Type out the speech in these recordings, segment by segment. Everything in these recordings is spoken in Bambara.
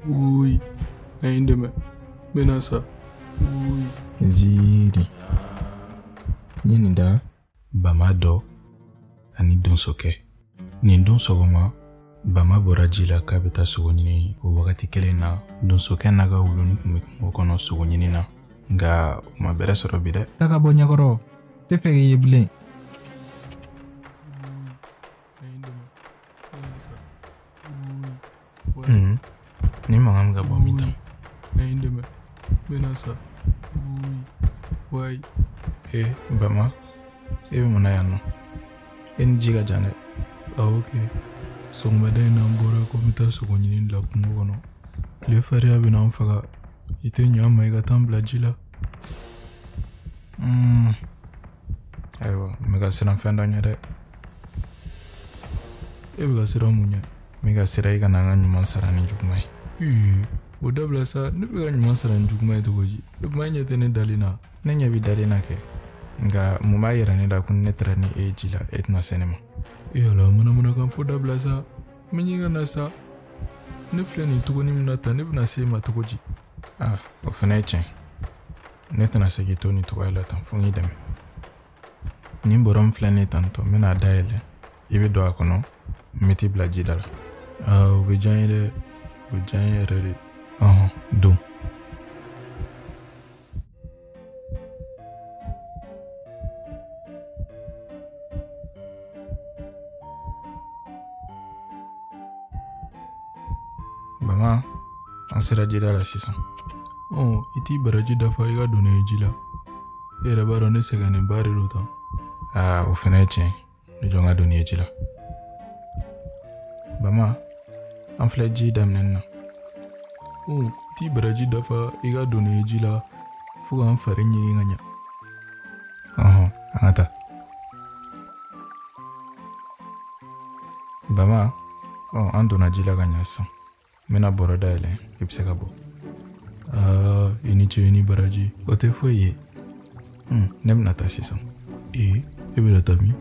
Wuyi, a ye n dɛmɛ, n bɛna sa. Wuyi. Ziiri. N ye nin da Bama dɔ ani donsokɛ. Nin don sɔgɔma, Bama bɔra ji la k'a bɛ taa sogo ɲini. O wagati kelen na, donsokɛ n'a ka wulunin tun bɛ kungo kɔnɔ sogo ɲini na, nka u ma bɛrɛ sɔrɔ bi dɛ. Taa ka bɔ ɲɛkɔrɔ, tɛ fɛ k'i ye bilen. Ni mankan bɛ ka bɔ min tan? A ye n dɛmɛ, n bɛna sa. Wayi. Ee Bama, e bɛ mun na yan nɔ? E ni ji ka jan dɛ. Awɔ kɛ, sɔgɔmada in na n bɔra ko n bɛ taa sogo ɲini la kungo kɔnɔ. Tile fariya bɛna n faga. I tɛ ɲɔ ma i ka taa n bila ji la. Ayiwa, n bɛ ka siran fɛn dɔ ɲɛ dɛ. E bɛ ka siran mun ɲɛ? N bɛ ka siran i kana n ka ɲuman sara ni juguman ye. Ee, o dabila sa, ne bɛ ka ɲuman sara ni juguman ye cogo di? E kuma ɲɛ tɛ ne dalen na. Ne ɲɛ b'i dalen na kɛ, nka mun b'a yira ne la ko ne taara ni e ye ji la, e tɛna se ne ma. E ala, manamanakan fɔ dabila sa, n bɛ ɲini ka na sa. Ne filɛ nin tuguni min na tan, ne bɛna se e ma cogo di? Ah, o fana ye tiɲɛ. Ne tɛna se k'i to nin cogoya la tan, fo n k'i dɛmɛ. Nin bɔrɔ min filɛ nin ye tan tɔ, n bɛna a dayɛlɛ. I bɛ don a kɔnɔ, n bɛ t'i bila ji da la. Aa, o bɛ diya n ye dɛ, o bɛ diya n ye yɛrɛ de. Ɔhɔn, don. Bama, an sera jida la sisan. Ɔ, i t'i baraji dafa i ka don ne ye ji la. E yɛrɛ b'a dɔn ne sɛgɛnnenba de don tan. Aa, o fana ye tiɲɛ ye. Ne jɔ n ka don ne ye ji la. Bama, an filɛ ji daminɛni na. Ɔ, i t'i baraji dafa i ka don ne ye ji la fo k'an fari ɲigin ka ɲa. Ɔhɔn, an ka taa. Bama, ɔ, an donna ji la ka ɲa sisan. N bɛna bɔrɔ dayɛlɛ, i bɛ se ka bɔ. Aa, i ni ce, i ni baraji. O tɛ foyi ye. Ne bɛna taa sisan. Ee, e bɛna taa min?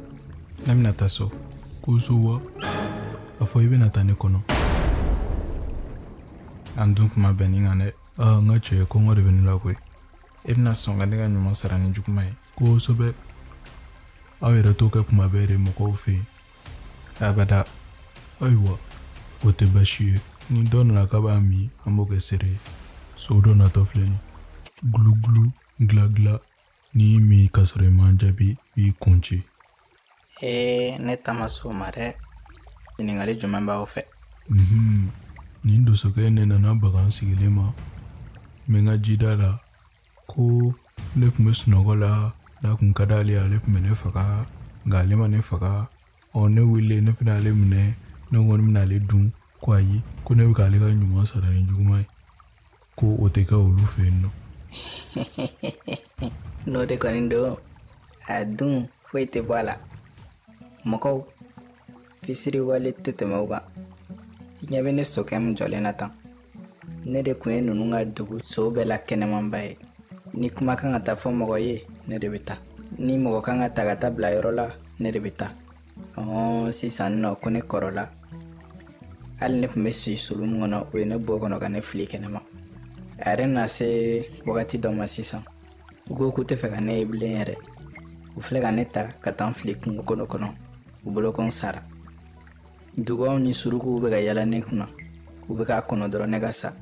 Ne bɛna taa so. Ko so wa? A fɔ i bɛna taa ne kɔnɔ. An dun kuma bɛn nin kan dɛ. Aa, n ka cɛ, kɔngɔ de bɛ ne la koyi. E bɛna sɔn ka ne ka ɲuman sara ni juguman ye. Kosɛbɛ. Aw yɛrɛ t'o kɛ kuma bɛɛ de mɔgɔw fɛ yen. Abada. Ayiwa, o tɛ baasi ye. Ni dɔ nana k'a b'a min, an b'o kɛ seere ye. So dɔ natɔ filɛ nin ye. Gulugulu, gila-gila. N'i y'i min k'a sɔrɔ i ma jaabi, i b'i kun ci. Ee, ne ta ma s'o ma dɛ. Ɲininkali jumɛn b'aw fɛ? Nin donsokɛ in de nana bagan sigilen ma. N bɛ n ka jida la. Ko ne tun bɛ sunɔgɔ la, n'a kun ka d'ale ye, ale tun bɛ ne faga. Nka ale ma ne faga. Ɔ, ne wulilen, ne fana y'ale minɛ. Ne ko ne bɛna ale dun. Ko ayi, ko ne bɛ k'ale ka ɲuman sara ni juguman ye. Ko o tɛ kɛ olu fɛ yen nɔ. N'o de kɔni don, a dun foyi tɛ bɔ a la. Mɔgɔw, fisiriwale tɛ tɛmɛ o kan. I ɲɛ bɛ ne sokɛ min jɔlen na tan. Ne de tun ye ninnu ka dugu so bɛɛ la kɛnɛmanba ye. Ni kuma kan ka taa fɔ mɔgɔ ye, ne de bɛ taa. Ni mɔgɔ kan ka ta ka taa bila yɔrɔ la, ne de bɛ taa. Ɔhɔn, sisan nɔ ko ne kɔrɔla. Hali ne tun bɛ si sulu min kɔnɔ, o ye ne bɔ kɔnɔ ka ne fili kɛnɛma. A yɛrɛ na se wagati dɔ ma sisan. U ko k'u tɛ fɛ ka ne ye bilen yɛrɛ. U filɛ ka ne ta ka taa n fili kungo kɔnɔ. U bolo ko n sara. Dugaw ni surukuw bɛ ka yala ne kunna. U bɛ k'a kɔnɔ dɔrɔn ne ka sa.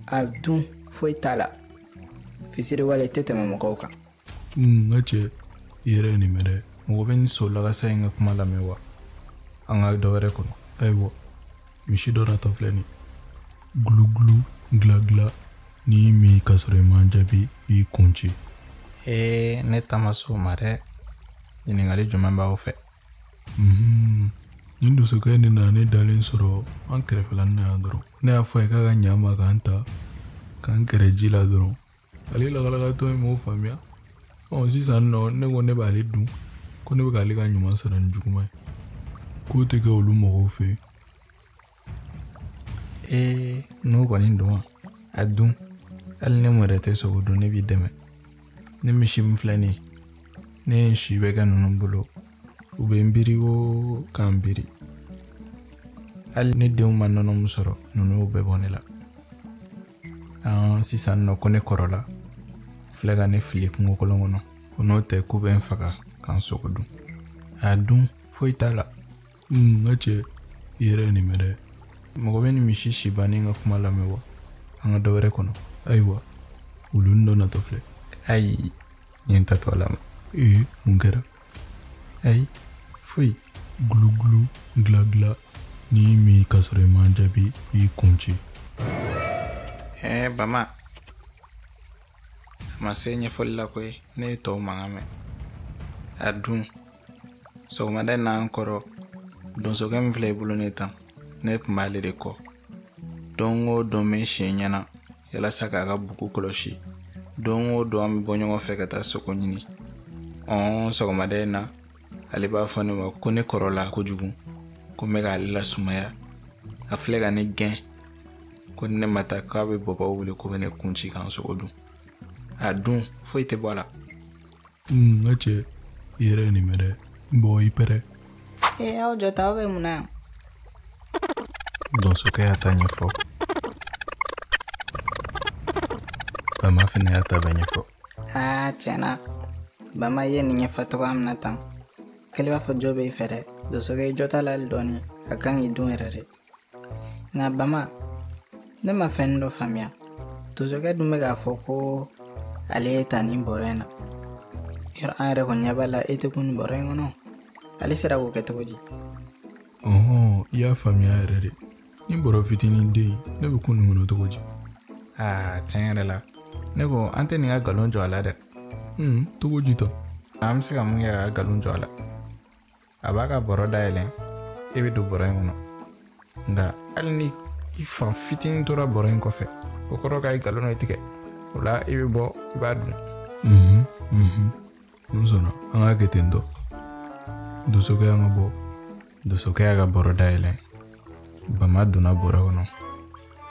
A dun foyi t'a la. Fisiriwale tɛ tɛmɛ mɔgɔw kan. N ka cɛ, i yɛrɛ ye nin mɛn dɛ. Mɔgɔ bɛ nin so lagasa in ka kuma lamɛn wa? An ka dɔ wɛrɛ kɔnɔ. Ayiwa, misi dɔ natɔ filɛ nin ye. Gulugulu, gila-gila. N'i y'i min k'a sɔrɔ i ma jaabi, i b'i kun ci. Ee, ne ta ma s'o ma dɛ. Ɲininkali jumɛn b'aw fɛ? Nin donsokɛ in de nana ne dalen sɔrɔ an kɛrɛfɛla na yan dɔrɔn. Ne y'a fɔ a ye k'a ka ɲa n ma k'an ta, k'an gɛrɛ ji la dɔrɔn. Ale lakalakatɔ in m'o faamuya. Ɔ, sisan nɔ, ne ko ne b'ale dun. Ko ne bɛ k'ale ka ɲuman sara ni juguman ye. K'o tɛ kɛ olu mɔgɔw fɛ yen. Ee, n'o kɔni don wa? A dun. Hali ne mun yɛrɛ tɛ sogo dun, ne b'i dɛmɛ. Ne misi min filɛ nin ye, ne ye n si bɛɛ kɛ ninnu bolo. U bɛ n biri o k'an biri. Hali ne denw ma nɔnɔ min sɔrɔ, ninnu y'o bɛɛ bɔ ne la. Sisan nɔ ko ne kɔrɔla, filɛ ka ne fili kungo kolon kɔnɔ. Ko n'o tɛ k'u bɛ n faga k'an sogo dun. A dun foyi t'a la. N ka cɛ, i yɛrɛ nin mɛn dɛ. Mɔgɔ bɛ nin misi si bannen ka kuma lamɛn wa? An ka dɔ wɛrɛ kɔnɔ. Ayiwa, wulunin dɔ natɔ filɛ. Ayi, n ye n ta to a la ma. Ee, mun kɛra? Ayi, foyi. Gulugulu, gila gila, n'i y'i min k'a sɔrɔ i ma n jaabi, i b'i kun ci. Bama, a ma se ɲɛfɔli la koyi, ne ye tɔw mankan mɛn. A dun, sɔgɔmada in n'an kɔrɔ, donsokɛ min filɛ i bolo ne tan, ne tun b'ale de kɔ. Don o don n bɛ si ɲɛna yalasa k'a ka bugu kɔlɔsi. Don o don an bɛ bɔ ɲɔgɔn fɛ ka taa sogo ɲini. Sɔgɔmada in na, ale b'a fɔ ne ma ko ne kɔrɔla kojugu, ko n bɛ k'ale lasumaya. A filɛ ka ne gɛn, ko ni ne ma taa k'a bɛ bɔbɔw wele ko bɛ ne kun ci k'an sogo dun. A dun foyi tɛ bɔ a la. N ka cɛ, i yɛrɛ nin mɛn dɛ. Bɔn i pɛrɛ. Aw jɔ ta, aw bɛ mun na yan? Donsokɛ y'a ta ɲɛfɔ. Bama fɛnɛ y'a ta bɛɛ ɲɛfɔ. Tiɲɛna, Bama ye nin ɲɛfɔ cogoya min na tan, kɛlen b'a fɔ jo b'i fɛ dɛ. Donsokɛ i jɔ t'a la hali dɔɔni, a kan k'i dun yɛrɛ de. Nka Bama, ne ma fɛn dɔ faamuya. Donsokɛ dun bɛ k'a fɔ ko ale ye ta nin bɔrɔ in na. Yɔrɔ an yɛrɛ kɔni ɲɛ b'a la e tɛ kun nin bɔrɔ in kɔnɔ. Ale sera k'o kɛ cogo di? I y'a faamuya yɛrɛ de. Ni bɔrɔ fitinin den, ne bɛ kun nin kɔnɔ cogo di? Tiɲɛ yɛrɛ la, ne ko an tɛ nin ka nkalon jɔ a la dɛ. Cogo di tan? An bɛ se ka mun kɛ k'a ka nkalon jɔ a la? A b'a ka bɔrɔ dayɛlɛ, e bɛ don bɔrɔ in kɔnɔ. Nka hali ni i fan fitinin tora bɔrɔ in kɔfɛ, o kɔrɔ k'a ye nkalon dɔ tigɛ. O la i bɛ bɔ, i b'a dun. N sɔnna, an k'a kɛ ten tɔ. Donsokɛ an ka bɔ. Donsokɛ y'a ka bɔrɔ dayɛlɛ. Bama donna bɔrɔ kɔnɔ.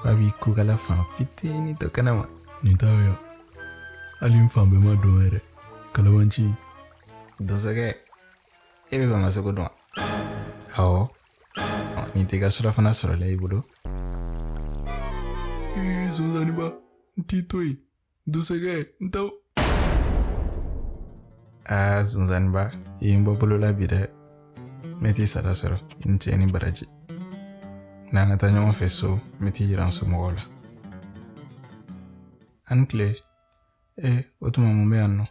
K'a b'i kokala fan fitinin to kɛnɛ ma. Nin t'a ye hali n fan bɛɛ ma don yɛrɛ. Kalabanci. Donsokɛ, e bɛ Bama sogo dun wa? Awɔ. Nin t'i ka surafana sɔrɔla i bolo. Sonsanniba, n t'i to yen. Donsokɛ, n t'aw. Sonsanniba, i ye n bɔ bolo la bi dɛ. Ne t'i sara sɔrɔ, i ni ce ni baraji. N'an ka taa ɲɔgɔn fɛ so, n bɛ t'i yira n somɔgɔw la. A ni tile. O tuma mun bɛ yan nɔ?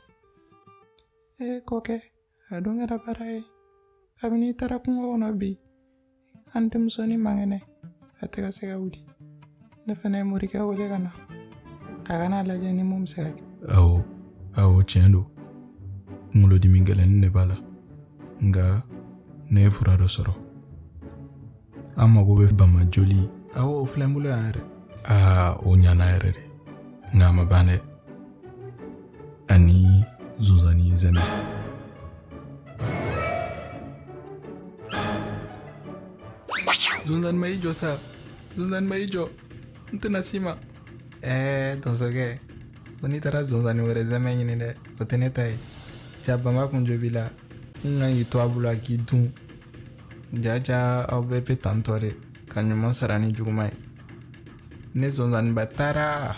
Kɔkɛ, a dun kɛra baara ye. Kabini i taara kungo kɔnɔ bi, an denmusonin man kɛnɛ, a tɛ ka se ka wuli. Ne fana ye morikɛ wele ka na. A kana lajɛ ni mun bɛ se ka kɛ. Awɔ, tiɲɛ don. Kunkolodimi gɛlɛnnin de b'a la. Nka ne ye fura dɔ sɔrɔ. An mago bɛ Bama joli. Awɔ, o filɛ n bolo yan yɛrɛ. O ɲana yɛrɛ de. Nka a ma ban dɛ. Ani zonzanni zɛmɛ. Zonzanni ma i jɔ sa. Zonzanni ma i jɔ. N tɛna s'i ma. Donsokɛ, ko n'i taara zonzanni wɛrɛ zɛmɛ ɲini dɛ, o tɛ ne ta ye. Ja Bama kun jo b'i la. N kan k'i to a bolo a k'i dun. Jaja aw bɛɛ bɛ tan tɔ de ka ɲuman sara ni juguman ye. Ne zonzanniba taara.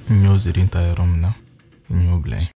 N y'o ziiri ta yɔrɔ min na, n y'o bila yen.